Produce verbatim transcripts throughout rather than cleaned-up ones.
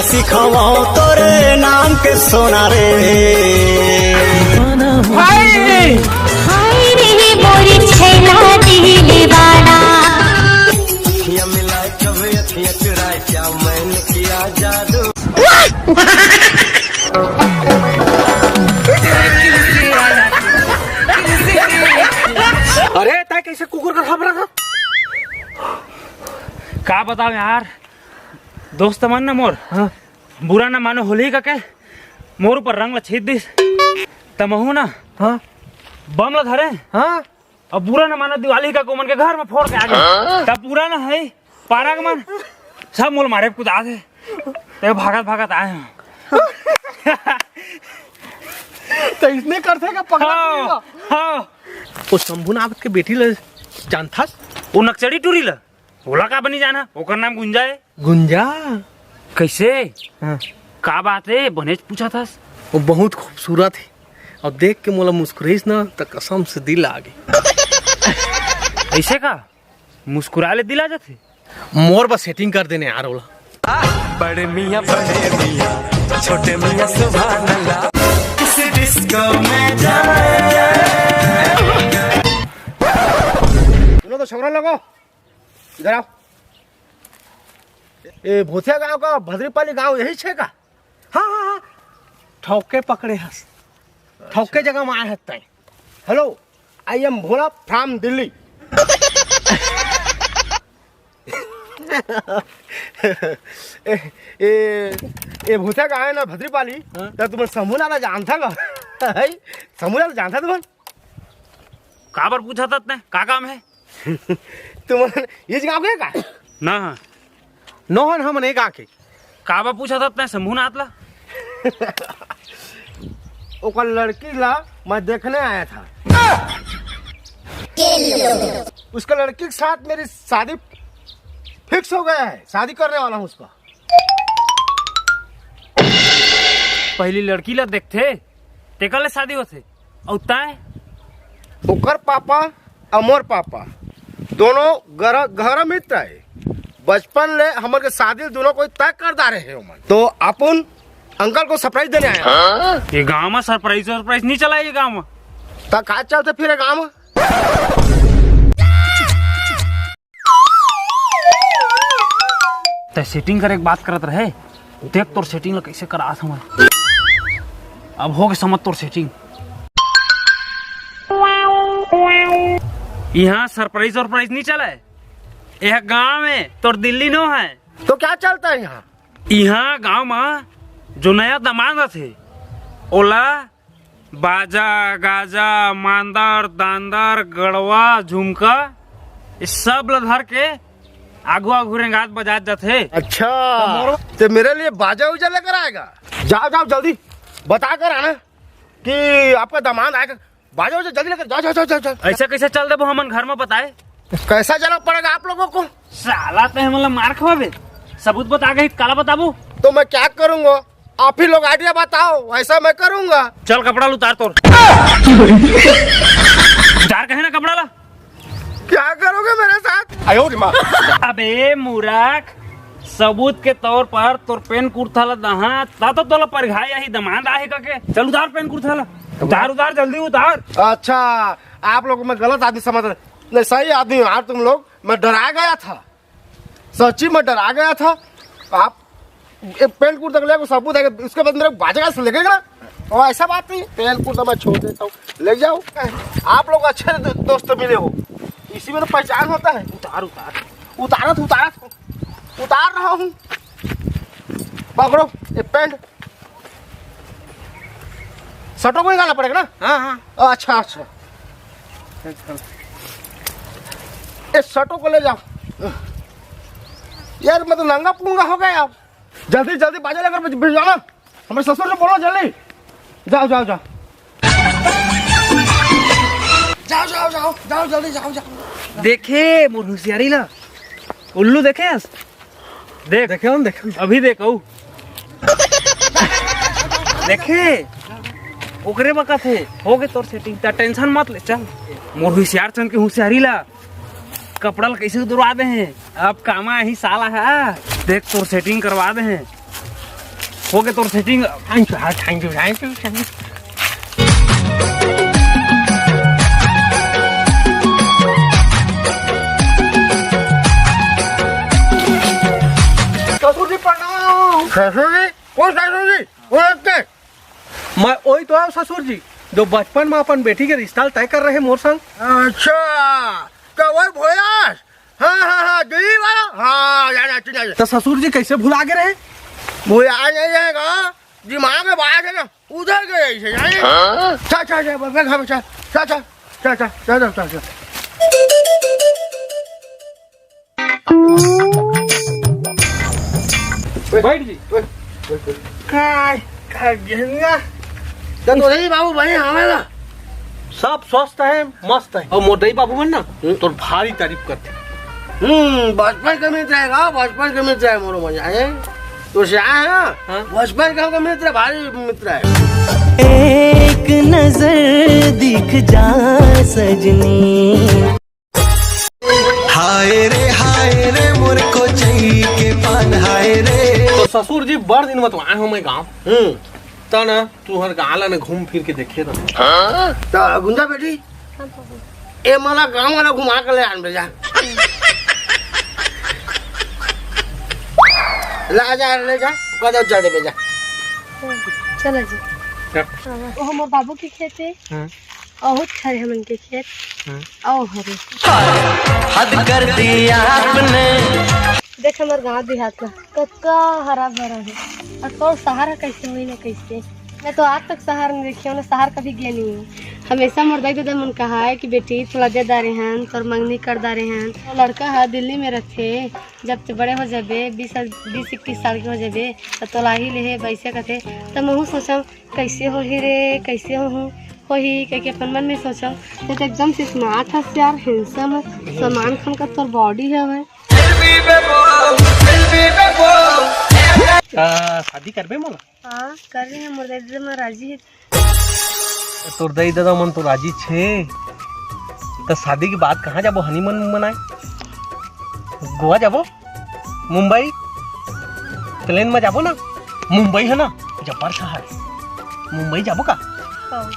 सिखवाओ तोरे नाम के सोना रे। हाय रे मोरी छैला दिली बाड़ा। अरे तैं कैसे कुकुर का खबर था? का बताओ यार, दोस्त मन ना मोर, हाँ। बुरा ना मानो होली का के मोर ऊपर रंग ला छीट दिस। त महू ना, हाँ। बम ला धरे, हाँ। अब बुरा ना मानो दिवाली का के ओमन के घर में फोड़ के आ गे। तब पूरा ना है पारा के मन सब मोला मारे कुदाथे। ते भागत भागत आए हैं। त इसने करथे का पकड़ा हाँ, हाँ। वो शंभूनाथ के बेटी ल जानथस? वो नक्सड़ी टूरी ल, ओला का बनी जाना, ओकर नाम गुंजा है। गुंजा? कैसे? हाँ। का बात है, बनेच पूछा था। वो बहुत खूबसूरत है और देख के मोला मुस्कुराइस ना त कसम से दिल आ गई। ऐसे का मुस्कुरा ले दिल आ जाथे? मोर बस सेटिंग कर देने यार ओला। बड़े मियाँ बड़े मियाँ छोटे मियाँ सुभान अल्लाह। इस डिस्को में जाए। सुनो तो छोरा लोगो, इधर आओ। ए भूतिया गांव का भद्रीपाली गांव यही छे का? हाँ हाँ हाँ। ठौके पकड़े हस, ठौके जगह में आए हस तैं। Hello, I am Bhola from Delhi. ए, ए, ए भूतिया गांव है ना भद्रीपाली, हाँ। त तुमन शंभूनाथ ला जानथा का? है? शंभूनाथ ला जानथा तुमन? काबर पूछा था तैं? का काम है? तुमन ये गांव के का? ना। नोहन हमन ए गांव के। काबर पूछा था तैं शंभूनाथ ला? ओकर लड़की ला मैं देखने आया था। उसका लड़की के साथ मेरी शादी फिक्स हो गया है, शादी करने वाला हूँ उसका। पहली लड़की ला देखथे, तेकर ले शादी होथे। अउ तैं? ओकर पापा अउ मोर पापा दोनों गर-, गहरा मित्र है। बचपन ले हमर के शादी दोनों कोई तय कर डारे हे ओमन। तो अपन अंकल को सरप्राइज देने आया। ये गांव में सरप्राइज, सरप्राइज नहीं चला ये गांव में। त का चलते फिर गांव में? तैं सेटिंग करे के बात करत रहे, देख तोर सेटिंग ला कैसे करात हवं। अब हो गे समझ तोर सेटिंग। इहाँ सरप्राइज वरप्राइज नहीं चले, यह गांव है, तोर दिल्ली नो है। तो क्या चलता है यहाँ? इहाँ गांव में जो नया दामाद आथे, ओला बाजा, गाजा, मांदर, दांदर, गड़वा, झुमका, ये सब ल धर के आगू आगू रेंगात बजात जाथे। अच्छा, तो मेरे लिए बाजा उजा लेकर आएगा? जाओ, जाओ, जल्दी बता कर आना कि आपका दामाद आएगा। बाजा उजा जल्दी लेकर जाओ, जाओ, जाओ, जाओ, जाओ। ऐसे कैसे चल देबो हमन घर में बताए? कैसा जाना पड़ेगा आप लोगों को? साला तैं हमन ला मार खवाबे, सबूत बता के काला बताबो। तो मैं क्या करूँगा? आप ही लोग आइडिया बताओ, ऐसा मैं करूंगा। चल कपड़ा ला उतार तोर। उतार कहे ना कपड़ा ला। क्या करोगे मेरे साथ? अबे मूर्ख, सबूत के तौर पर तोर पेंट कुर्ता ला दहा, ता तो तोला परघाई आही, दमांद आही कके। चल उतार पेंट कुर्ता ला, उतार उतार जल्दी उतार। अच्छा, आप लोग मैं गलत आदमी समझ रहे, नहीं सही आदमी हो यार तुम लोग। मैं डरा गया था, सच्ची मैं डरा गया था। आप ये पेंट कुर्ता को लेकर सबूत है, उसके बाद मेरे बाजा से लेके ना, और ऐसा बात नहीं, पेंट कुर्ता मैं छोड़ देता हूँ, ले जाओ। आप लोग अच्छे दो-, दोस्त मिले हो, इसी में तो पहचान होता है। उतार उतार। उतारा था, उतारा था, उतार रहा हूँ। पकड़ो ये पेंट, शर्टों को निकालना पड़ेगा ना। हाँ हाँ। अच्छा अच्छा, ये शर्टों को ले जाओ। यार मैं तो नंगा पूंगा हो गया। जल्दी जल्दी बाजा लेकर भिजवाना, हमारे ससुर से बोलो जल्दी। जाओ जाओ जाओ। जाओ जाओ जाओ जाओ जल्दी जाओ जाओ। देखे मोर होशियारी ला, उल्लू देखे हस? देख देखे हूँ देखे। अभी देख अऊ देखे ओकरे बकत हे। हो गे तोर सेटिंग, त टेंशन मत ले। चल मोर होशियार चंद के होशियारी ला, कपड़ा ला कैसे उतरवा दे हे। अब कामा ही साला है, देख तोर सेटिंग करवा दे हे। हो गए तोर setting. Thank you, thank you, thank you, thank you। ससुर जी प्रणाम। ससुर जी? कौन ससुर जी? वो एक मैं वही तो आव ससुर जी, जो बचपन में अपन बेटी के रिश्ता तय कर रहे मोर संग। अच्छा, तो वही भोला। हाँ, हाँ, हाँ, दिल्ली वाला। हाँ, जाना, जाना। तो ससुर जी कैसे भुला गए रहे? भुला नहीं रहेगा, दिमाग में बात है ना, उधर गए ऐसे, जाने? हाँ? चा, चा, चा, बस, बस, चा, चा, चा, चा, चा, चा, चा, चा। बैठ जी। काय, काय गेंगा? तो तोरे ही बाबू बने हवे ना? सब स्वस्थ है, मस्त है। और मोर दई बाबू मन ना, हम्म। तोर भारी तारीफ करते। हम्म, बचपन के मित्र है का? बचपन के मित्र है मोरो मजा है। तो से आए ना? हाँ। बचपन के हमका मित्र, भारी मित्र है। एक नजर दिख जा सजनी। हाय रे, हाय रे, मोर कोचई के पान, हाय रे। तो ससुर जी, बड़ दिन में तो आए हो मैं गाँव। हम्म। त ना, तुहर गाँव ला ना घूम फिर के देखे तो। तो गुंजा बेटी, ए मला गाँव वाला घुमा के ले आन बेजा। ला जा, ले जा, कदम चल दे बेजा। चलो जी। चल। हाँ। वो हमर बाबू के खेत है। हाँ। बहुत हरे हमन के खेत। हाँ। आओ हरे। हद कर दिया आपने। देख हमर गाँव देहात ला कतका हरा भरा है। और तोर शहर है कैसे होई ना कैसे। मैं तो आज तक शहर नहीं देखी हूँ ना, शहर कभी गया नहीं हूँ। हमेशा मोर दाई ददा मन कहा है कि बेटी तोला दे डारे हन, तोर मंगनी कर डारे हन। तो लड़का है दिल्ली में रहते, जब ते बड़े हो जाबे, बीस बीस इक्कीस साल के हो जाबे, तो तोला ही ले है वैसे कथे। तो महू सोचम कैसे होही रे, कैसे होहूँ, होही कहिके अपन मन में सोचम। ते तो एकदम से स्मार्ट हस यार, हैंडसम हस, सलमान खान का तोर बॉडी है भाई। आ, शादी करबे मोला? हाँ, कर रही है, मोर दई ददा मन राजी है। तोर दई ददा मन तो राजी छे, तो शादी के बाद कहाँ जाबो हनीमून मनाए? गोवा जाबो? मुंबई? प्लेन में जाबो ना? मुंबई है ना, जब्बर शहर। मुंबई जाबो का? हाँ।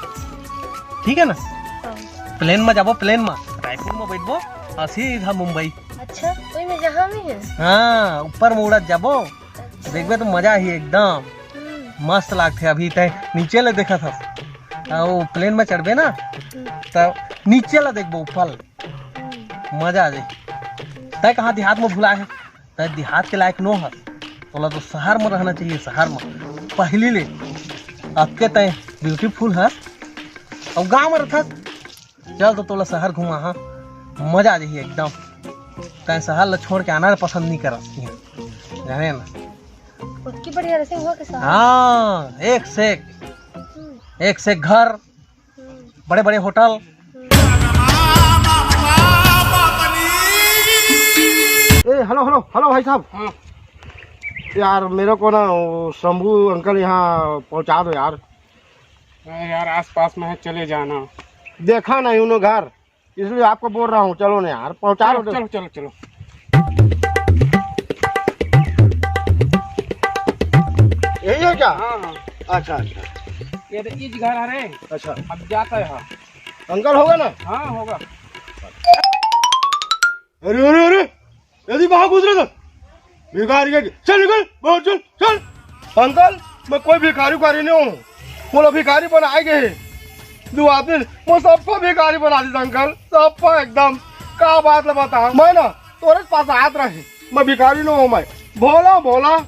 ठीक है ना? हाँ। प्लेन में जाबो, प्लेन में रायपुर में बैठबो और सीधा मुंबई। अच्छा, कोई में जहाँ भी है? हाँ, ऊपर में उड़त जाबो। अच्छा। देखबे तो मजा ही एकदम। हम्म। मस्त लागथे। अभी तय नीचे ले देखत हस, आ, वो प्लेन में चढ़बे ना, हम्म। तो नीचे ला देखबो ऊपर, हम्म। मजा आ जाए। तय कहाँ देहात में भुला है, तय देहात के लायक नो हस। तोला तो शहर में रहना चाहिए, शहर में। पहली ले अबके तय ब्यूटीफुल हस और गाँव में रहथस। चल तो तोला शहर घुमा, हाँ, मजा आ जाही एकदम। तय शहर ला छोड़ के आना पसंद नहीं करस यहाँ, जाने ना। पक्की बढ़िया रहते हुआ के साथ। हाँ, एक से एक, हम्म। एक से एक घर, हम्म। बड़े बड़े होटल। हम्म। ए, हेलो, हेलो, हेलो भाई साहब। हाँ। यार, मेरे को ना वो शंभू अंकल यहाँ पहुँचा दो यार। अरे यार, आसपास में है, चले जाना। देखा नहीं उन्होंने घर, इसलिए आपको बोल रहा हूँ, चलो ना यार, पहुँचा चलो, दो। चलो, चलो, चलो। यही है क्या? हाँ, हाँ। अच्छा, अच्छा। ये तो इज घर है रे। अच्छा। अब जाता है। हाँ। अंकल होगा ना? हाँ, होगा। अरे, अरे, अरे, यदि कहाँ घुस रहे थे? भिखारी के, चल निकल, बाहर चल, चल। अंकल, मैं कोई भिखारी उखारी नहीं हूँ। मोला भिखारी बनाए गए। दो आदमी, मैं सबको भिखारी बना दी अंकल, सबको एकदम। का बात ला बता, मैं ना तोरे पास आत रहे, मैं भिखारी नहीं हूँ, मैं भोला, भोला।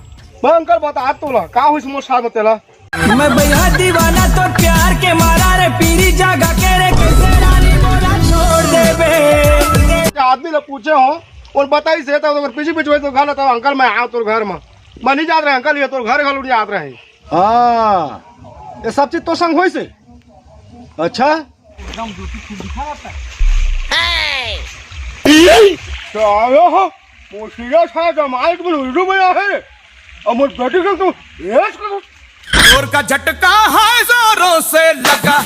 मैं अंकल बता तोला, का हुई समोसा में तेला। मैं भैया दीवाना तो प्यार के मारा रे, पीरी जागा के रे, कैसे रानी बोला छोड़ देबे। आदमी ला पूछे हो और बताई से, तब अगर पीछे पीछे तो घर, तब अंकल मैं आऊँ तोर घर में। मैं नहीं जात रहे अंकल, ये तोर घर घलो नहीं जात रहे। हाँ, ये सब चीज तो संग होई से। अच्छा, एकदम ब्यूटीफुल दिखा रहता है। क्या आया हो? वो सीरियस है, जमाई को उल्लू बनाया है। और मुझ बेटी को तो यस करो। जोर का झटका है, जोरों से लगा।